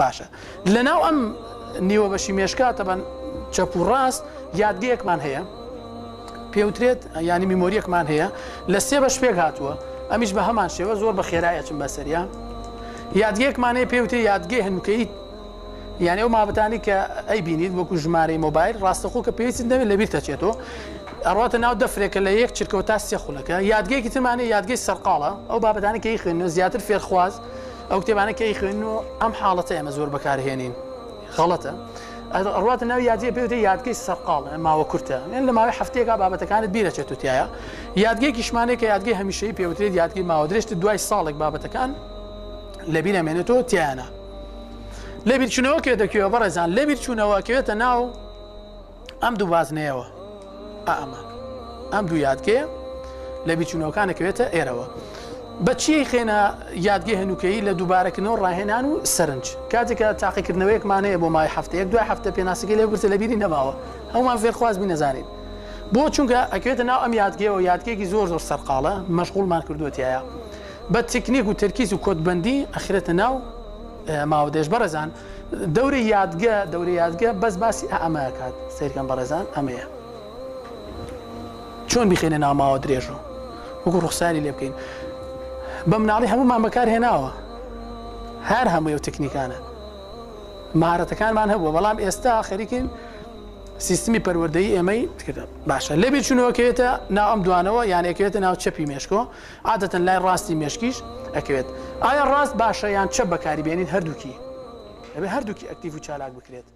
باشە لەناو ئەم نیوە بەشی مێشکە تەبەن چەپ و ڕاست یادگەیەکمان هەیە پێوترێت ینی میمۆریەکمان هەیە لە سێ بەش پێک هاتووە ئەمیش بە هەمان شێوە زۆر بە خێرای ئەچم بەسەریا یادگەیەکمان هەیە پێوتێ یادگەی هەنوکەیی یعنی ئەو مابەتانی کە ئەی بینیت وەکو ژمارەی مۆبایل ڕاستەخۆ کە پێویستت نەبێت لەبیر دەچێتەوە ئەڕاتە ناو دەفرێکە لە یەک چرکەوە تا سێ خولەکە یادگەیەکی ترمانەیە یادگەی سەرقاڵە ئەو بابەتانی کە خوێندنەوە زیاتر فێرخواز ئەو کتێبانە کە ئەیخوێنن و ئەم حاڵەتە ئێمە زۆر بەکارهێنین غەڵەتە ئەڕواتە ناو یادیە پێوتە یادگەی سەرقاڵ ماوە کورتە لە ماوەی هەفتەیەکا بابەتەکانت بیرەچێت و تایە یادگەیەکیشمانەیە کە یادگەی هەمیشەیی پێوترێت یادگەی ماوە درێژتر دوای ساڵێک بابەتەکان لەبیر ئەمێنێتەوە تیانە لەبیرچوونەوە کێتە کوێوە بەڕێزان لەبیرچوونەوە کەوێتە ناو ئەم دوو بازنەیەوە ئا ئەمە ئەم دوو یادگەیە لە بیرچوونەوەکان ئەکەوێتە ئێرەوە بە چی خێنە یادگەی هەنووکەیی لە دووبارەکردنەوە ڕاهێنان و سەرنج کاتێک کە تاقیکردنەوەیەکمان هەیە بۆ ماوەی هەفتەیەک دوای هەفتە پێناسەکەی لێ بپرسە لەبیری نەماوە هەموومان فێرخواز بین نەزانین بۆ چونکە ئەکەوێتە ناو ئەم یادگەیەوە یادگەیەکی زۆر زۆر سەرقاڵە مەشغوڵمان کردووە تیایا بە تکنیک و تەرکیز و کۆدبەندی ئەخرێتە ناو ماوە دێش بەڕێزان دەورەی یادگە دەورەی یادگە بەس باسی ئا ئەمە ئەکات سەیرکەن بەڕێزان ئەمەیە چۆن بیخەینە ناو ماوە درێژ و وەکو ڕوخساری لێ بکەین بە مناڵی هەموومان بەکار هێناوە هەر هەمووی ئەو تەکنیکانە مهارەتەکانمان هەبووە بەڵام ئێستا خەریکین سیستمی پەروەردەیی ئێمەی کردە باشە لێ بیرچوونەوە کەوێتە ناو ئەم دوانەوە یان ئەکەوێتە ناو چەپی مێشکەوە عادەتەن لای ڕاستی مێشکیش ئەکەوێت. ئایا ڕاست باشە یان چەپ بەکاری بێنین هەردووکی؟ ئەبێ هەردووکی ئەکتیڤ و چالاک بکرێت.